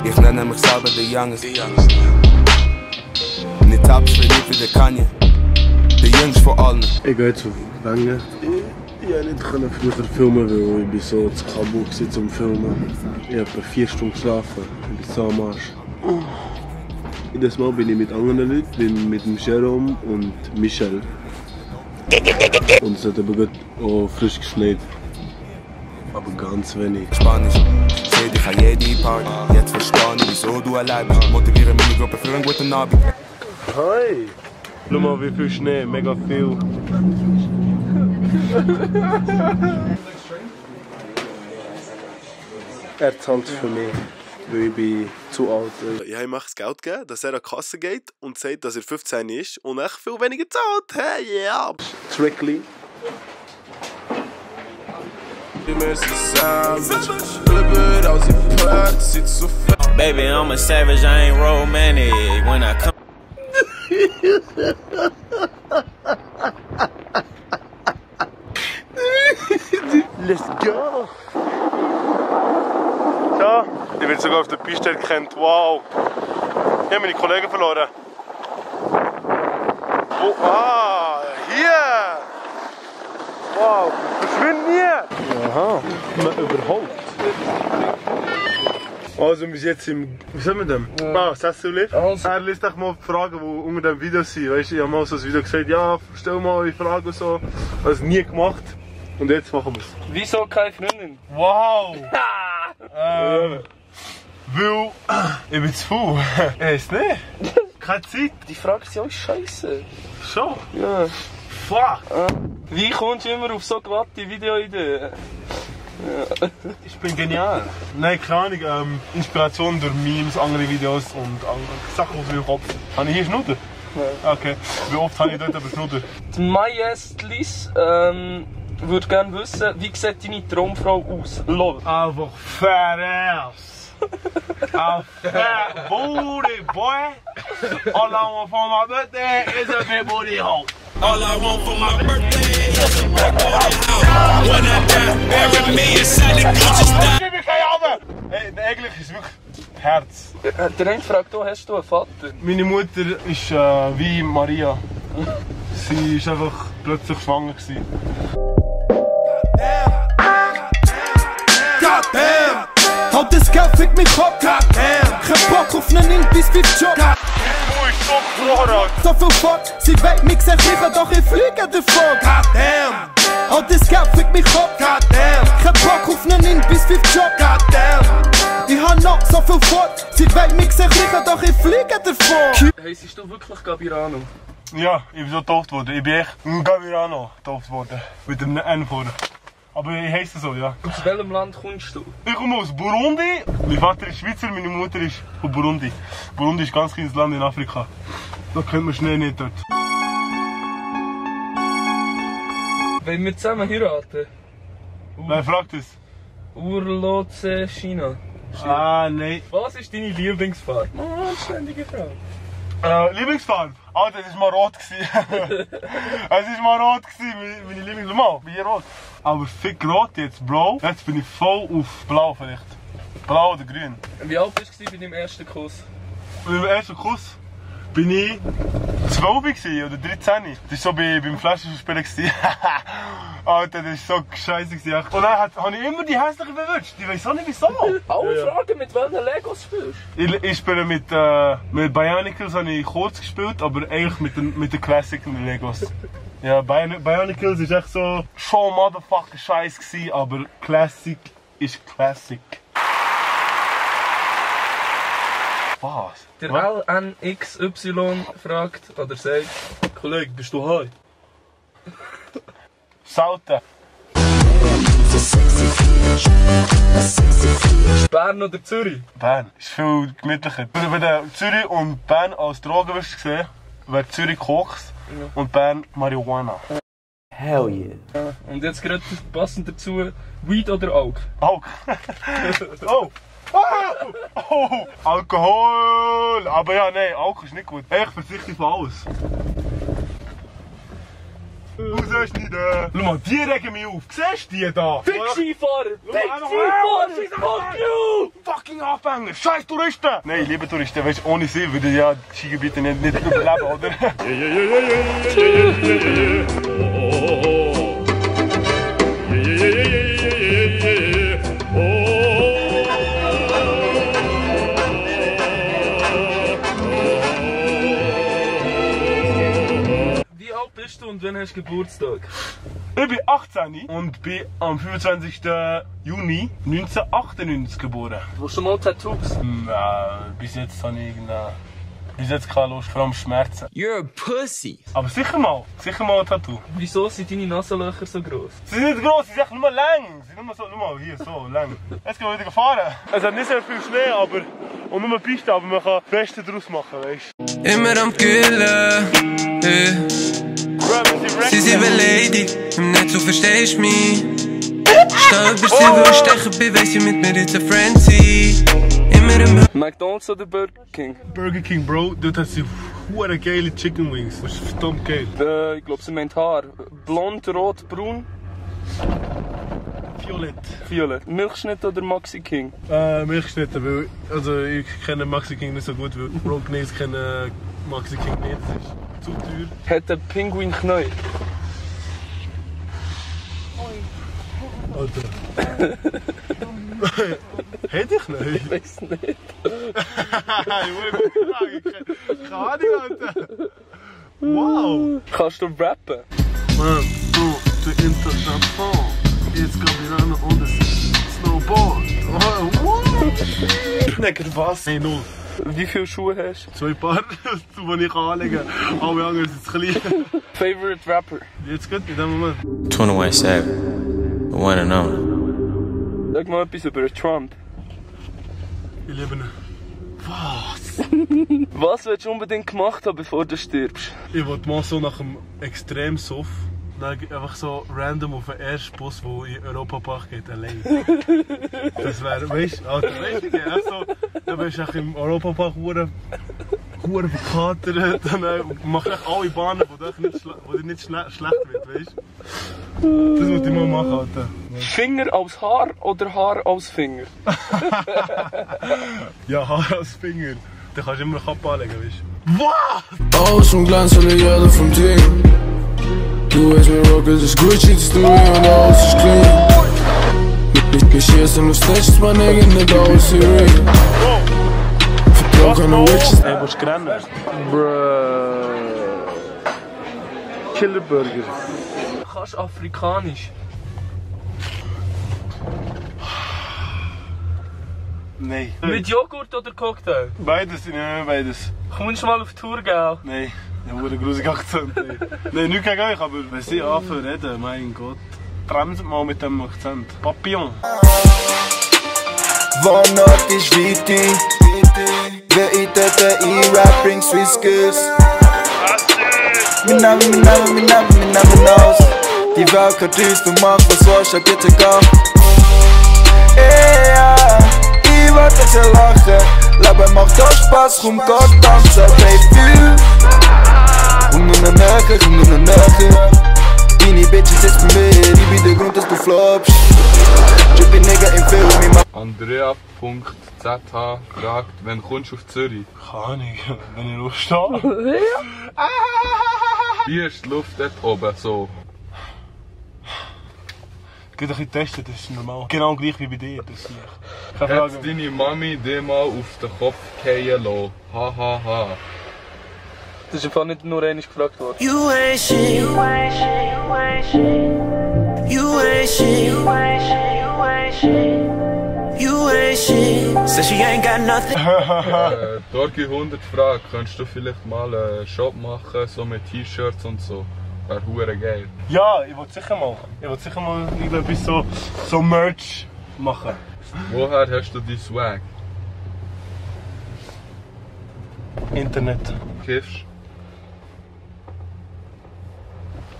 Ich nenne mich selber der Youngest. Nicht abschwierig wie der Kanye. Der Jüngst von allen. Ich gehe jetzt auf Wengen. Ich konnte nicht früher filmen, weil ich so zu Kabul war zum Filmen. Ich habe etwa 4 Stunden geschlafen. Ich bin so am Arsch. Jedes Mal bin ich mit anderen Leuten, bin mit dem Jerome und Michel. Und es hat aber gut auch frisch geschneit. Aber ganz wenig. Spanisch, seh dich an jede Party. Jetzt verstehe ich, wieso du allein bist. Motiviere meine Gruppe für einen guten Abend. Hi! Schau mal, wie viel Schnee, mega viel. Er zahlt für mich, weil ich bin zu alt. Ich habe ihm das Geld gegeben, dass er an die Kasse geht und sagt, dass er 15 ist und echt viel weniger zahlt. Hey, yeah! Trickly. Baby, I'm a savage, I ain't romantic when I come. Let's go! So, ich werde sogar auf der Piste erkannt. Wow! Ich habe meine Kollegen verloren. Oh, hier! Wow, verschwind nie! Aha, man überholt. Also wir sind jetzt im, wie sagen wir dem? Sessellift. Er liest auch mal die Fragen, die unter dem Video sind. Weißt du, ich habe mal so ein Video gesagt, ja, stell mal eine Frage und so. Ich habe es nie gemacht. Und jetzt machen wir es. Wieso keine Freundin? Wow! Weil ich bin zu faul. Ist nicht? Keine Zeit. Die Frage ist ja auch scheiße. Schon? Ja. Fuck! Wie kommst du immer auf so glatte Videoideen? Ja. Ich bin genial. Nein, keine Ahnung. Inspiration durch Memes, andere Videos und andere Sachen aus meinem Kopf. Habe ich hier Schnutter? Nein. Okay. Wie oft habe ich dort aber Schnutter? Jedes würde gerne wissen, wie sieht deine Traumfrau aus? Lol. Einfach fat ass. A fat booty boy. All I want for my birthday is a big booty hole. All I want for my birthday is a big booty house. When I die, bury me inside the Gucci style. Gib mir keine Arme! Hey, der Englisch ist wirklich Herz. Der eine fragt, hast du einen Vater? Meine Mutter ist wie Maria. Sie ist einfach plötzlich schwanger gewesen. Goddamn! Haut das Geld, fick mich ab! Goddamn! Kein Bock auf nen Ink bis 5 Job! Du bist so Vorrat! So viel Fuck, sie weht mich sehr sicher, doch ich fliege davon! Goddamn! Haut das Geld, fick mich ab! Goddamn! Kein Bock auf nen Ink bis 5 Job! Goddamn! Ich hab noch so viel Fuck, sie weht mich sehr sicher, doch ich fliege davon! Hey, siehst du wirklich Gabirano? Ja, ich bin so getauft worden. Ich bin echt ein Gabirano getauft worden. Mit dem N vorne. Aber ich heisse so, ja. Aus welchem Land kommst du? Ich komme aus Burundi. Mein Vater ist Schweizer, meine Mutter ist von Burundi. Burundi ist ein ganz kleines Land in Afrika. Da kennt man Schnee nicht dort. Wollen wir zusammen heiraten? Wer fragt das? Urlotse China. Ah, nein. Was ist deine Lieblingsfarbe? Oh, anständige Frau. Lieblingsfarbe? Alter, das war mal rot. Es war mal rot, meine Lieblingsfarbe. Mal, wie rot. Aber fick rot jetzt, Bro. Jetzt bin ich voll auf blau vielleicht. Blau oder grün. Wie alt bist du bei deinem ersten Kuss? Bei meinem ersten Kuss bin ich 12 oder 13. Das war so beim Flaschenspielen. Alter, das war so scheiße. Und dann habe ich immer die hässlichen verwünscht. Ich weiß auch nicht wieso. Alle Fragen, mit welchen Legos spielst du? Ich spiele mit Bionicles habe ich kurz gespielt, aber eigentlich mit den Classic Legos. Ja, Bionicles ist echt so schon motherfucking scheiße gewesen, aber Classic ist Classic. Was? Der LNXY fragt oder sagt, Kollege, bist du high? Salten. Bern oder Zürich? Bern ist viel gemütlicher. Wenn du Zürich und Bern als Drogen wirst sehen, wäre Zürich Koks und Bern Marihuana. Hell yeah. Und jetzt gerade passend dazu, Weed oder Alk? Alk. Oh. Oh. Alkohol! Aber ja, nein, Alkohol ist nicht gut. Ich verzichte auf alles. Rausschneiden! Schau mal, die regen mich auf. Siehst du die da? Big Skifahrer! Big Skifahrer! Fuck you! Fucking Anfänger! Scheiß Touristen! Nein, liebe Touristen, weißt, ohne sie würde ja die Skigebiete nicht überleben, oder? Wie alt bist du und wann hast du Geburtstag? Ich bin 18 und bin am 25. Juni 1998 geboren. Du hast schon mal Tattoos? Bis jetzt habe ich bis jetzt keine Lust, vor allem Schmerzen. You're a pussy. Aber sicher mal ein Tattoo. Wieso sind deine Nasenlöcher so gross? Sie sind nicht gross, sie sind nur lang. Sie sind nur so, schau mal, hier, so lang. Jetzt gehen wir wieder fahren. Es hat nicht sehr viel Schnee, und nur eine Piste, aber man kann das Beste daraus machen, weißt du. Immer am Güllen, Sie sind beleidigt, im Netz, so verstehst du mich. Steh über sie, wo ich stechen bin, weiss ich mit mir jetzt ein Friend sein. Immer im McDonald's oder Burger King? Burger King, Bro, dort hat sie hure geile Chicken Wings. Das ist verdammt geil. Ich glaube, sie meint Haar. Blond, rot, braun? Violett. Violett. Milchschnitt oder Maxi King? Milchschnitte, weil also ich kenne Maxi King nicht so gut, weil Brokenays kennen Maxi King nicht. Das ist zu teuer. Hat der Pinguin Knäuel? Alter. Hätte ich nicht? Ich weiß nicht. Ich wurde gut gefragt. Keine Ahnung, Alter. Wow. Kannst du rappen? Man, du interessant Fall. Jetzt Gabirano on the Snowboard. What? Necker was? Hey, null. Wie viele Schuhe hast du? 2 Paar, die ich anlegen kann. Alle anderen sind zu klein. Favorite Rapper? Jetzt gut, in dem Moment. 21-7, the one and only. Sag mal etwas über Trump. Ich liebe ihn. Was? Was willst du unbedingt gemacht haben, bevor du stirbst? Ich wollte mal so nach einem extrem Suff einfach so random auf den ersten Bus, der in Europapark geht, allein. Das wäre, weißt du, Alter, weißt du, so, dann bist du im Europapark hure verkatert, dann machst du alle Bahnen, wo dir nicht schlecht wird, weißt du? Das muss ich mal machen, Alter. Finger aus Haar oder Haar aus Finger? Ja, Haar als Finger. Dann kannst du immer eine Kappe anlegen, weißt du? Was? Aus dem Glanz alle Jahre vom Team. Du weißt mir Rocker, das ist Gucci, das Louis und alles ist clean. Ich schieße nur Snitches, mein Nigga, nicht alles ist real. Vertrau keine Witches. Ey, willst du rennen? Bruh. Killerburger. Kannst du Afrikanisch? Nein. Mit Joghurt oder Cocktail? Beides, ja, beides. Kommst du mal auf Tour, gell? Nein. Ja, wurde ein grusiger Akzent. Nein, nicht gegen euch, aber wenn sie anfangen zu reden, mein Gott. Bremst mal mit dem Akzent. Papillon. Vanat ist wichtig. Wer ich dort E-Rap bringt Swiss Skills. Mein Name aus. Die Welt kann düst und macht was was hat jetzt egal. Ja, ich wollte zu lachen. Leben macht auch Spaß, komm Gott tanzen, Baby. Komm nur nach Nähe. Deine Bitches ist bei mir, ich bin der Grund, dass du floppst. Trippy Nigga im Film, Andrea.zh fragt, wann kommst du auf Zürich? Keine Ahnung, wenn ich Lust habe. Wie ist die Luft dort oben so? Ich kann ein bisschen testen, das ist normal. Genau gleich wie bei dir, das sehe ich. Keine Hat Frage. deine Mami dir mal auf den Kopf fallen lassen? Hahaha. Das ist einfach nicht nur einmal gefragt worden. You ain't shit. You ain't shit. You ain't shit. You ain't shit. You ain't shit. Says she ain't got nothing. Dorgi 100 fragt, könntest du vielleicht mal einen Shop machen, so mit T-Shirts und so? Wäre hure geil. Ja, ich will sicher mal. Ich glaube, etwas so Merch machen. Woher hast du deinen Swag? Internet. Kiffst?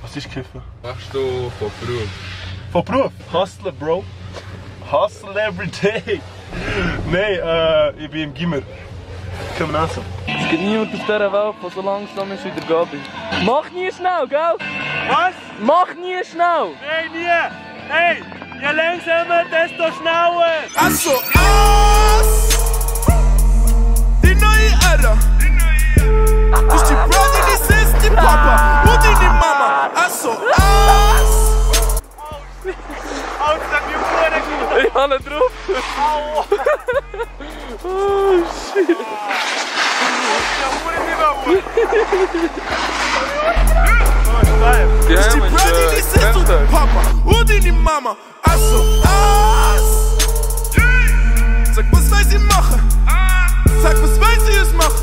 Was ist Kiffen? Machst du von Beruf? Von Beruf? Hustler, Bro. Hustle every day. Nein, ich bin im Gimmer. Komm essen. Es gibt niemand auf dieser Welt, der so langsam ist wie der Gabi. Mach nie schnell, gell? Was? Mach nie schnell! Nein, nie! Hey, je langsamer, desto schneller! Also, die neue Ära. Ist die Brother, die Sis, die Papa und die Mama. Also, Ich habe ihn drauf! Oh shit! ist die Brother, die Sis und die Papa und die Mama. Also, sag, was weiß ich machen? Sag, was weiß ich es machen?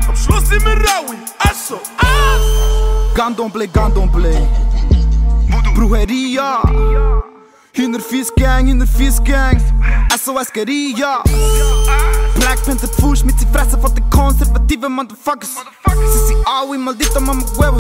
Am Schluss sind wir Raui. Also, Gandomble, Brujeria. Hinterfies Gang, SOS Guerilla. Black Panther Fuß mit sie Fressen von den konservativen Motherfuckers. Sie sind alle maldito Mama Huevo.